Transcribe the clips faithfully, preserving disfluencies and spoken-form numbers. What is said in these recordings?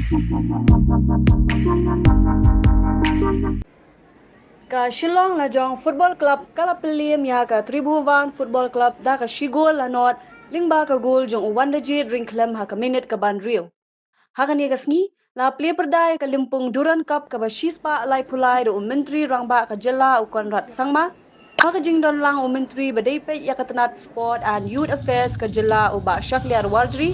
Ka Shillong Lajong Football Club ka la pynliem ïa ka Tribhuvan Football Club da ka shi gol la nod, lyngba ka gol jong u Wandajied Ryngkhlem ha ka minit ka ba hynriew. Ha kane ka sngi, la plie pyrda ïa ka lympung Durand Cup kaba shispah laiphew lai da u Myntri Rangbah ka jylla u Conrad Sangma, ha ka jingdon lang u Myntri ba dei peit ïa ka tnat Sport and Youth Affairs ka jylla u Bah Shakliar Warjri,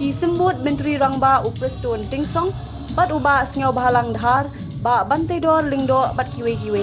ki symbud Myntri Rangbah u Prestone Tynsong, bad u Bah Sniawbhalang Dhar, Bah Banteidor Lyngdoh bad kiwei kiwei.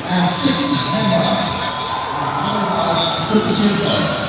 And six members are honored by the President.